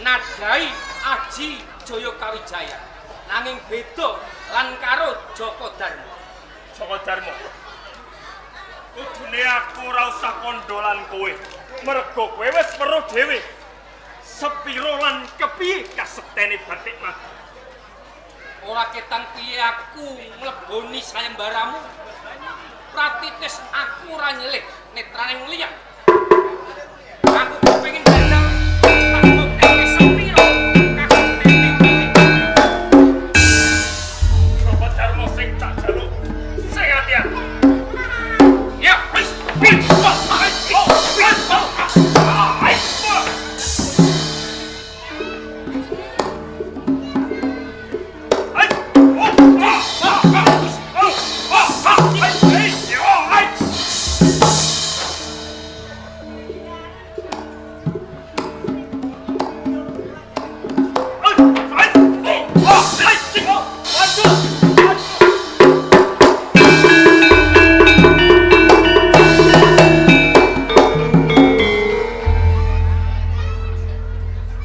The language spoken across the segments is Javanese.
Nadai Aji Jaya Kawijaya. Nanging beda lan karo Jaka Darma. Jaka Darma. Kudune aku ora usah kandha lan kowe. Mergo kowe wis weruh dhewe. Sepiro lan kepiye kasektene Batik Madu. Ora ketang piye aku mleboni sayembaramu. Pratitis aku ora nyelih netrane liya. Aku kepengin dandang tak bukteke sepiro kasektene Batik. Jaka Darma sing tak jaluk sing ati-ati. Ya, wis.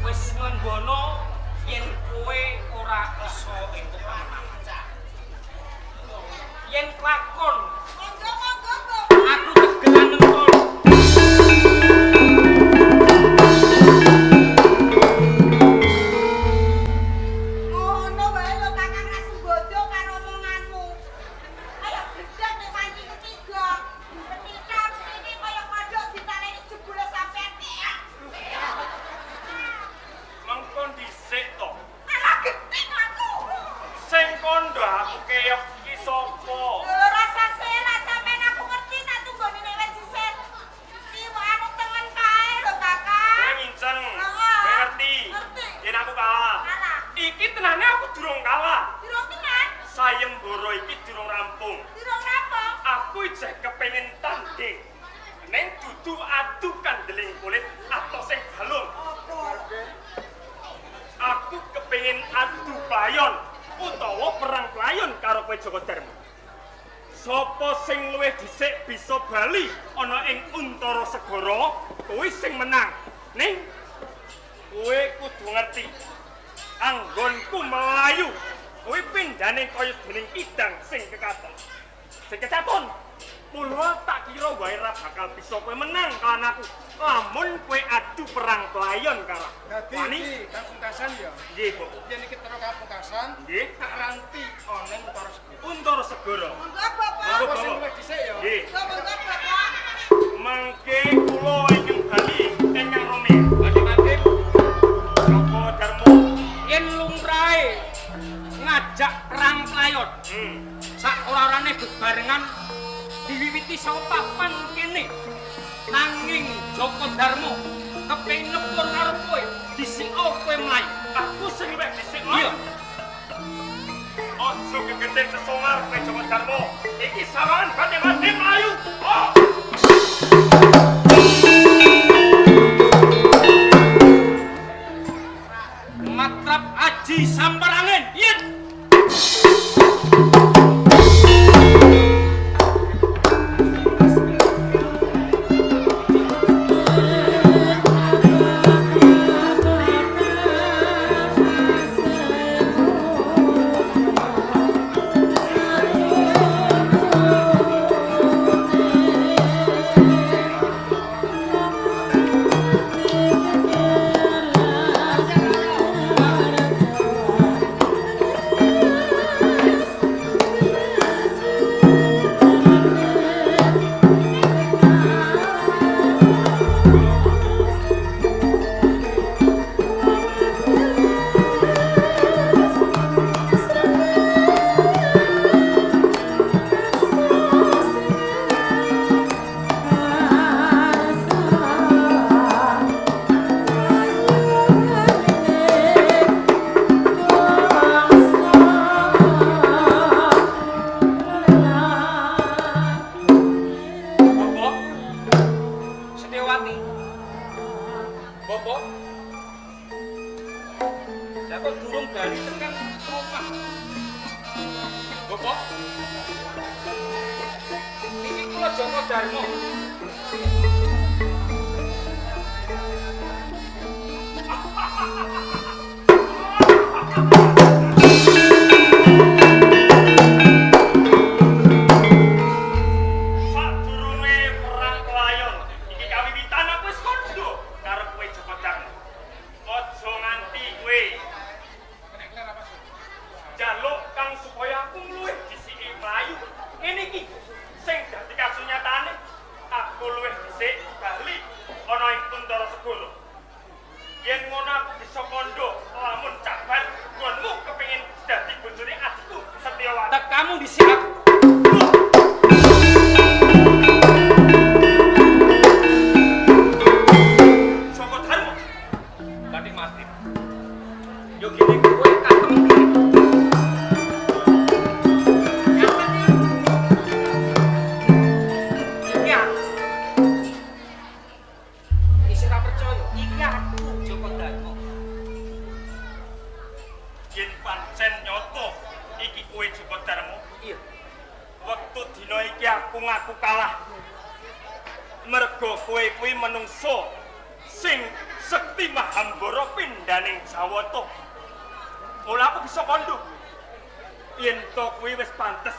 Wis ngenggono yen kowe ora iso entuk pamenangan. Yen klakon Monggo-monggo, Bapak. aku tegelan nentol. Ngono wae lho Kakang ra sembodo karo omonganmu. Kaya gedhek nek panci ketiga. Ketika iki kaya kodhok ditaleni jebule sampean keak. Mengko dhisik to. Malah gething aku. Sing kandha aku keok iki sapa? Lho rasa selak sampean aku ngerti tak tunggone nek wit sisir. Iwak anu tengen kae lho Kowe Kakang. nginceng. Heeh. Kowe ngerti. Ngerti. Yen aku kalah. Kalah. Iki tenane aku durung kalah. Durung tenan, Sayembara iki durung rampung. durung rampung. Aku isih kepengin tanding. Ning dudu adu kandeling kulit atau sing balung. Aku kepengin adu playon utawa perang playon karo kowe Jaka Darma. Sapa sing luwih dhisik bisa bali ana ing Untara Segara, kuwi sing menang. Ning kowe kudu ngerti. Anggonku melayu, kuwi pindhane kaya dening kidang sing kekaton. Sing kecaton. Mula tak kira wae ra bakal bisa kowe menang kalawan aku. Lamun kowe adu perang playon karo aku. Dadi Wani? iki kang pungkasan ya. Nggih, Bu. Yen iki terus kang pungkasan, Nggih. tak ranti ana ing Untara Segara. Untara Segara. Monggo Bapak. Monggo, Apa sing Bapak. luwih dhisik ya? Nggih. Monggo Bapak. Mangke kula ingkang bali ingkang rumi. Mati-mati Jaka Darma. yen lumrahe ngajak perang playon. Sak ora-orane bebarengan diwiwiti saka papan kene. Nanging Jaka Darma kepengin ngepur karo kowe, dhisik kowe mlayu. Aku sing luwih dhisik. Iya. Aja gegeden sesongar kowe Jaka Darma. Iki sawangan bate-bate mlayu. Oh. Matrap Aji Sambar Angin. Yen Bobo Setiawati. Bobo. Lah kok durung bali tekan omah. Bobo. Niki kula Jaka Darma. Bathik Madrim. Yogine kowe katem diri. Iki aku. Isih ora percaya, iki aku Joko Darmo. Yen pancen nyata iki kowe Joko Darmo. Iya. Wektu dina iki aku ngaku kalah. Mergo kowe kuwi menungso sing sekti mahambara pindhaning Jawata. Mula aku bisa kandha. Yen to kuwi wis pantes.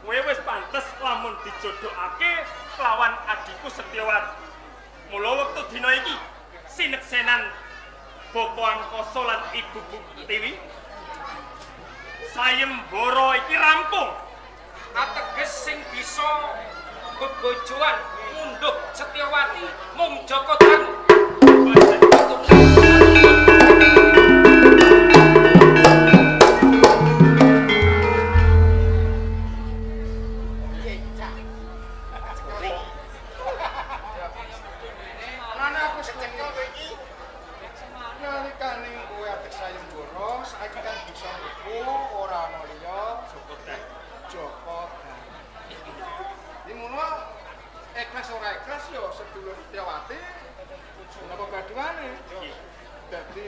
Kowe wis pantes lamun dijodhokake lawan adhiku Setyawati. Mula wektu dina iki sineksenan Bapa Angkasa lan Ibu Buktiwi sayembara iki rampung. Ateges sing bisa bebojoan ngunduh Setyawati mung Joko Darmo. Ana aku secekel kowe iki. Nalikane kowe atek sayembara, saiki kan bisa mlebu ora ana liya Joko Darmo. Joko Darmo. Iki ngono ikhlas ora ikhlas ya sedulur Setyawati napa gaduhane? Dadi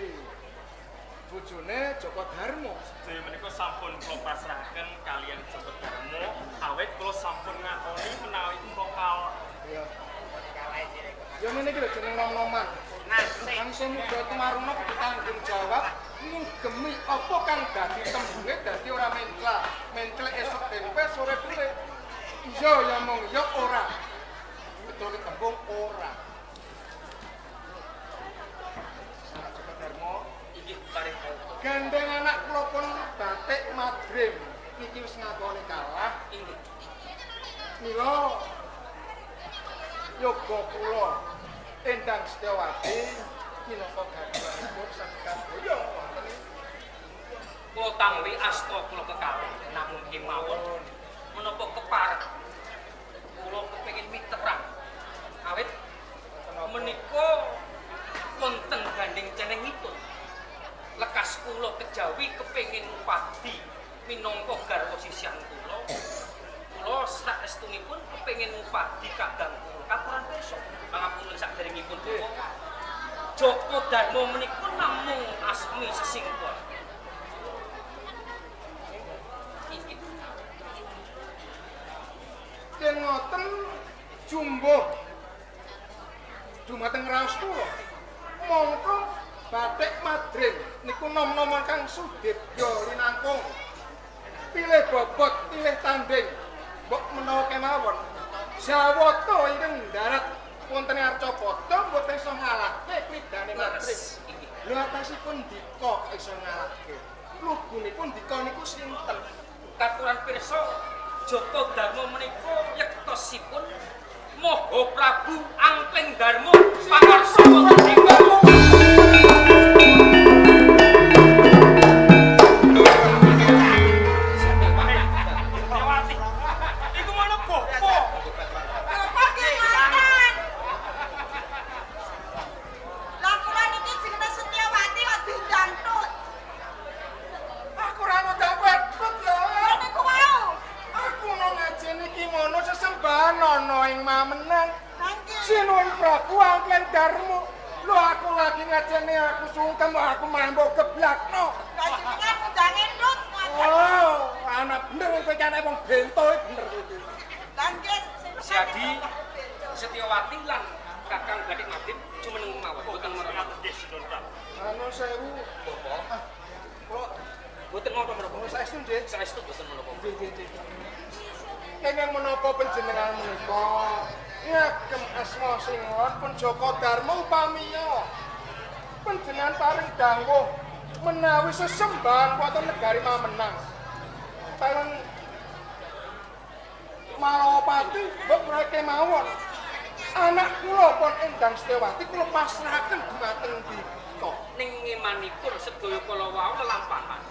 bojone Joko Darmo. Sedaya menika sampun kula pasrahaken kaliyan Joko Darmo, awit kula sampun ngakoni menawi kula kalah. Ya. Ya ngene iki lho jeneng nom-noman. Bangsa muda Tumaruna kudu tanggung jawab ngugemi apa kang dadi tembunge dadi ora mencla. Menclek esuk tempe sore bule. Iya ya mung ya ora. Betul tembung ora. Joko Darmo, Inggih paring kawula. gandeng anak kula pun Bathik Madrim niki wis ngakoni kalah. Inggih. Mila yoga kula Endang Setyawati minangka garwanipun saged kaboyong wonten ing Kula tangli asta kula kekalih namung kemawon menapa kepareng kula kepengin miterang awit menika wonten gandeng cenengipun lekas kula kejawi kepengin ngupadi minangka garwa sisyan kula. Kula saestunipun kepengin ngupadi kadang kula katuran pirsa pangapunten saderengipun Bapak Joko Darmo menika namung asmi sesingkon. Inggih. Yen ngoten jumbuh dumateng raos kula. Mongko Bathik Madrim niku nom-nomon kang sudibya linangkung. Pilih bobot, pilih tanding. Mbok menawa kemawon Jawata ingkang ndharat wonten ing Arcapada mboten iso ngalahke klidane Madrim. Inggih. Lho atasipun dika kok iso ngalahke. Lugunipun dika niku sinten? Katuran pirsa Joko Darmo menika yektosipun Maha Prabu Angkling Darmo pangarsa wonten ing Setyawati. Iku mana bapa? Bapak ki ngoten. Lah kula niki jenenge Setyawati kok diundang tut. Aku ora ngundang kowe tut lho. Lha niku wau. Aku no ngajeni iki ngono sesembahan ana ing Mamenang. Nggih. Sinuwun Prabu Angkling Darmo. Lho aku lagi ngajeni aku sungkem aku mampu geblakno. Lah jenengan undange tut ngoten. Oh, anak bener kowe iki anak wong bento iki bener iki. Lah nggih sing Siadi Setyawati lan Kakang Bathik Madrim jumeneng mawon boten menapa. Nggih, Sinuwun Prabu. Anu sewu, Bapak kula boten menapa-menapa. saestu nggih. Saestu boten menapa. Nggih, nggih, nggih. Kenging menapa panjenengan menika ngagem asma singon pun Joko Darmo upamiya panjenengan paring dawuh menawi sesembahan wonten negari Mamenang. Paring Malawapati mbok menawi kemawon. Anak kula pun Endang Setyawati kula pasrahaken dumateng dika. Ning ngemanipun sedaya kala wau lelampahan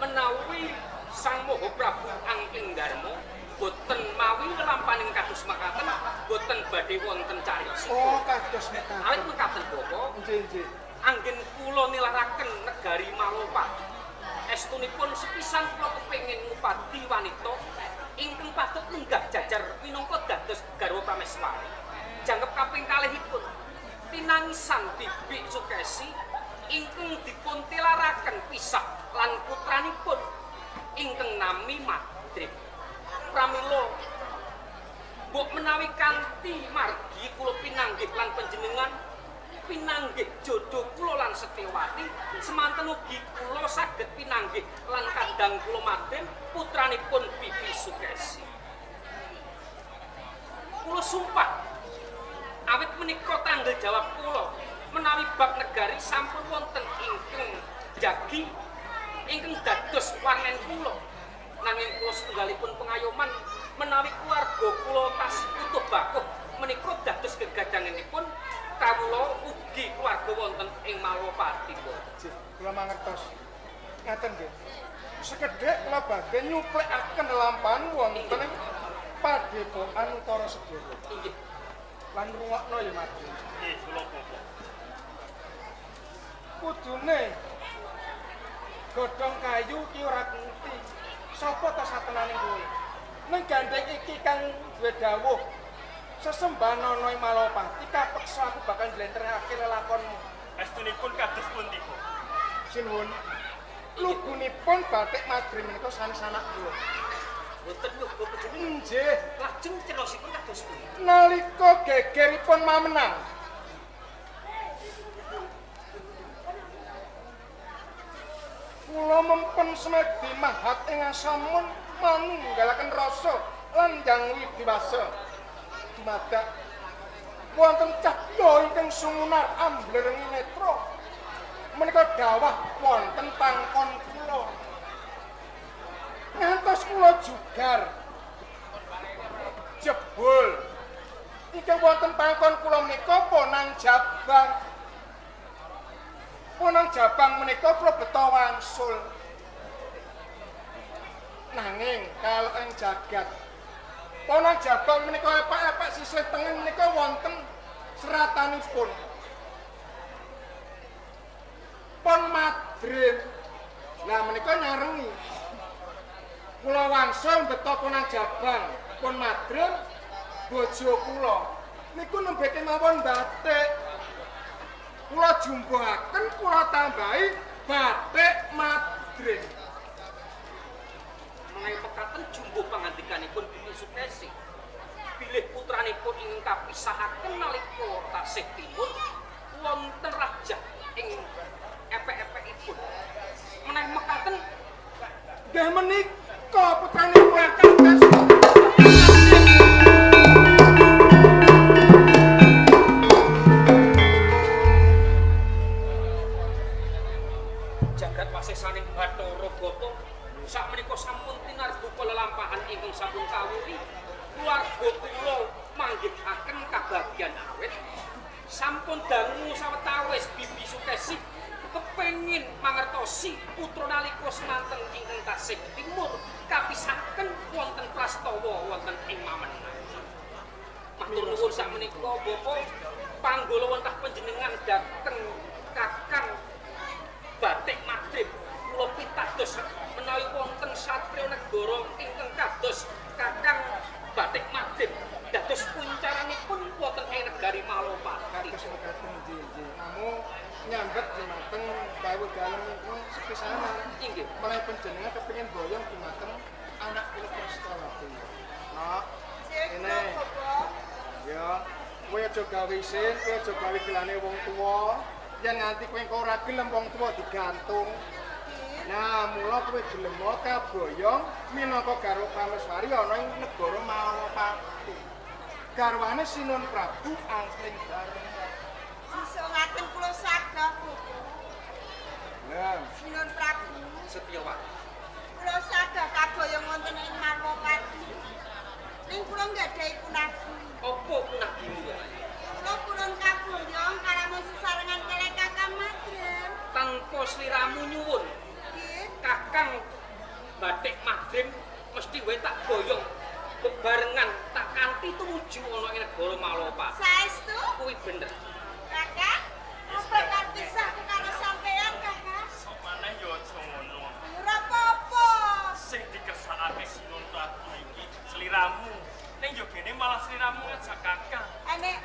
menawi Sang Maha Prabu Angkling Darmo boten mawi lelampaning kados makaten boten badhe wonten cariyos. Oh, kados mekaten. Awit mekaten Bapak Nggih, nggih. Anggen kula nilaraken negari Malowopati. Estunipun sepisan kula kepengin ngupadi wanita ingkang patut lenggah jajar minangka dados garwa prameswari. Jangkep kaping kalihipun tinangisan Bibi Sukesi ingkang dipun tilaraken pisah lan putranipun ingkang nami Madrim. Pramila mbok menawi kanthi margi kula pinanggih lan panjenengan pinanggih jodoh kula lan Setyawati, semanten ugi kula saged pinanggih lan kadang kula Madrim putranipun Bibi Sukesi. Kula sumpah awit menika tanggung jawab kula menawi bab negari sampun wonten ingkang jagi ingkang dados warnen kula. Nanging kula setunggalipun pengayoman menawi keluarga kula tasih utuh bakuh menika dados gegadanganipun kawula ugi keluarga wonten ing Malowopati. Nggih, kula mangertos. Ngaten nggih. Sekedhik kula badhe nyuplekaken lelampahan wonten ing Padepokan Untara Segara. Inggih. Lan rungokno ya Madrim. Nggih, kula bapak. Kudune godhong kayu ki ora ngerti sapa ta satenane kowe. Ning gandheng iki kang duwe dawuh sesembahan ana ing Malowopati kapeksa aku bakal njlentrehake lelakonmu. Estunipun kados pundi, Pak? Sinuwun. Lugunipun Batik Madrim menika sanes anak kula. Boten yoga panjenengan. Nggih. Lajeng cerosipun kados pundi? Nalika gegeripun mamenang kula mempen semedi mahat ing asamun manunggalaken rasa lan Hyang Widiwasa. Dumadak wonten cahya ingkang sumunar amblerengi netra. Menika dawah wonten pangkon kula. Ngantos kula jugar jebul ingkang wonten pangkon kula menika Ponang Jabang. Ponang Jabang menika kula beta wangsul. Nanging kalau ing jagat Ponang Jabang menika epek-epek sisih tengen menika wonten seratanipun Pon Madrim. Lah menika nyarengi. Kula wangsul beta Ponang Jabang, Pon Madrim bojo kula niku nembe kemawon batik. Kula jumbuhaken kula tambahi batik Madrim. Menawi mekaten jumbuh pangandikanipun Bibi Sukesi bilih putranipun ingkang kapisahaken nalika tasih timur wonten rajah ing epek-epekipun. Menawi mekaten nggih menika putranipun kados jagat wasesaning Bathara Bapa sakmenika sampun tinarbuka lelampahan ingkang sampun kawuri keluarga kula manggihaken kabagyan awit. Sampun dangu sawetawis Bibi Sukesi kepengin mangertosi putra nalika semanten ingkang tasih timur kapisahaken wonten prastawa wonten ing Mamenang. Matur nuwun sakmenika Bapak panggala wonten panjenengan dhateng Kakang Batik Madrim. Kula pitados menawi wonten satriya negara ingkang kados Kakang Batik Madrim dados puncaranipun wonten ing negari Malowopati. Kados mekaten nggih nggih. Namung nyambet dumateng dawuh dalem ingkang sepisanan. Inggih. Menawi panjenengan kepengin boyong dumateng anak kula Prastawati. Nak, kene. Ya, kowe aja gawe isin, kowe aja gawe gelane wong tuwa. Yen nganti kowe engko ora gelem wong tuwa digantung. Nah, mula kowe gelem kaboyong minangka garwa prameswari ana ing negara Malowopati. Garwane Sinuhun Prabu Angling Darma. Sisa ngaten kula sagah, Bapak. Lah, Sinuhun Prabu Setyawati. Kula sagah kaboyong wonten ing Malowopati. Ning kula nggadahi punagi. Apa punagimu? Kula purun kaboyong kalamun sesarengan kalih Kakang Madrim. Tanpa sliramu nyuwun, Nggih. Kakang Batik Madrim mesti wae tak boyong bebarengan tak kanthi tumuju ana ing negara Malowopati. Saestu, Kuwi bener. Kakang, apa Kepisah ku karo sampean, Kakang. Sok maneh ya aja ngono. Ora apa-apa. Sing dikersakake Sinuwun Prabu iki sliramu. Ning yo gene malah sliramu ngajak Kakang. Nek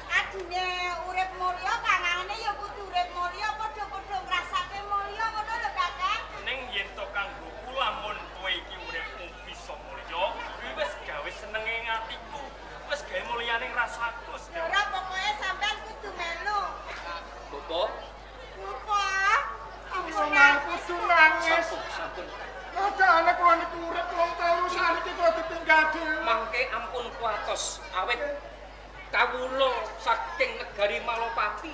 adine urip mulya, kangane ya kudu urip mulya, padha-padha ngrasake mulya ngono lho, Kakang. Ning yen to kanggoku lamun kowe iki uripmu bisa mulya, kuwi wis gawe senenge atiku, wis gawe mulyane rasaku. Ya ora, pokoke sampean kudu melu. Bapak, Bapak, ampun kudu nangis. Sampun. Kadane kula niku urip wong telu saniki kula ditinggal dhewe. Mangke ampun kuwatos awit kawula saking negari Malopati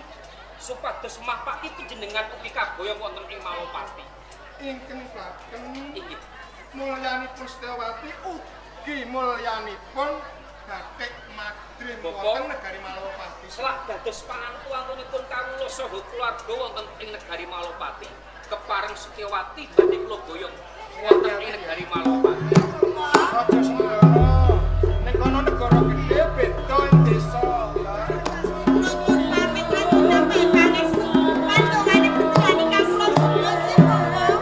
supados mapaki panjenengan ugi kaboyong wonten ing Malopati. Ingkang plaken Inggih. Mulyanipun Setyawati ugi mulyanipun Batik Madrim wonten negari Malopati. Selak dados pangantu antunipun kawula saha keluarga wonten ing negari Malopati, kepareng Setyawati badhe kula boyong wonten ing negari Malopati. Aja sembrono. Ning kono negara gedhe beda ing desa. Nuwun pamit lan sampe pangestu. Pantungane putrane kawula suwun sing Bapak.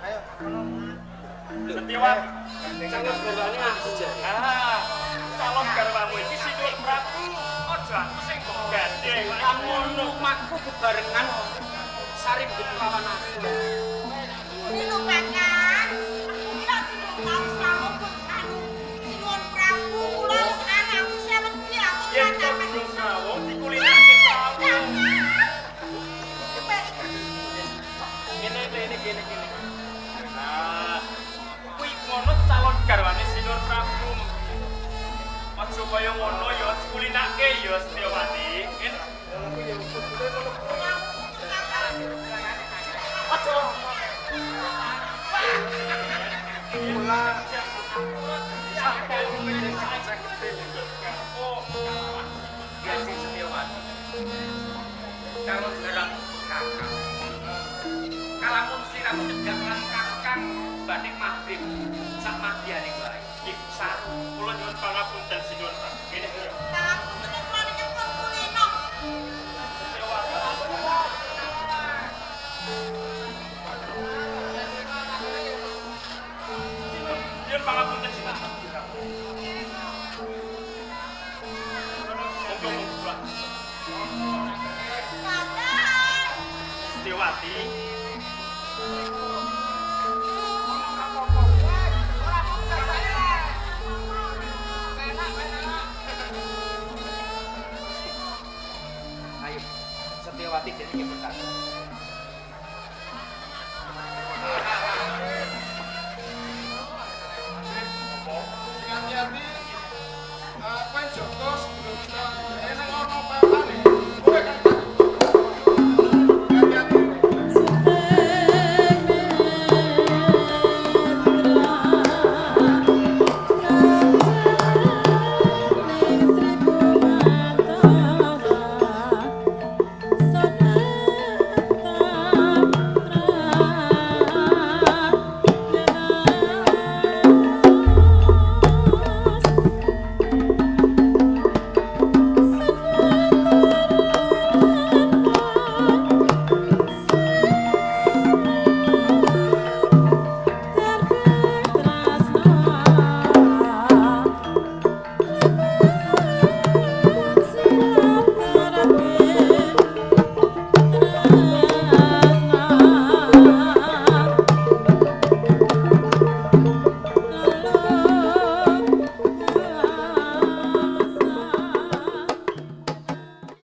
Ayo, kono. Setyawati. Calon garwane aku jare. Ah, calon garwamu iki Sinuwun Prabu. Aja aku sing mbok gandeng. Lamun lumaku bebarengan saringgit lawan aku. Ini lho Kakang, aku kira tidak tahu srawung anu Sinuwun Prabu kula wis anakku sewedi aku Yen to tenan. srawung dikulinake srawung. Kene kene kene kene. Ah, kuwi ngono calon garwane Sinuwun Prabu. Aja kaya ngono ya dikulinake ya Setyawati. Kene. Aja. Mula Gajah Setyawati. Calon garwamu Kakang. Kalamun sliramu cedhak lan Kakang badhe maghrib sak madyane wae. Nggih, saru. Kula nyuwun pangapunten Sinuwun Prabu. Kene ya. Pangapunten kula niki pun kulino. Setyawati. Nyuwun pangapunten Sinuwun Prabu. Monggo monggo kula. Kakang. Setyawati. Ayo, Setyawati jadi kebetulan.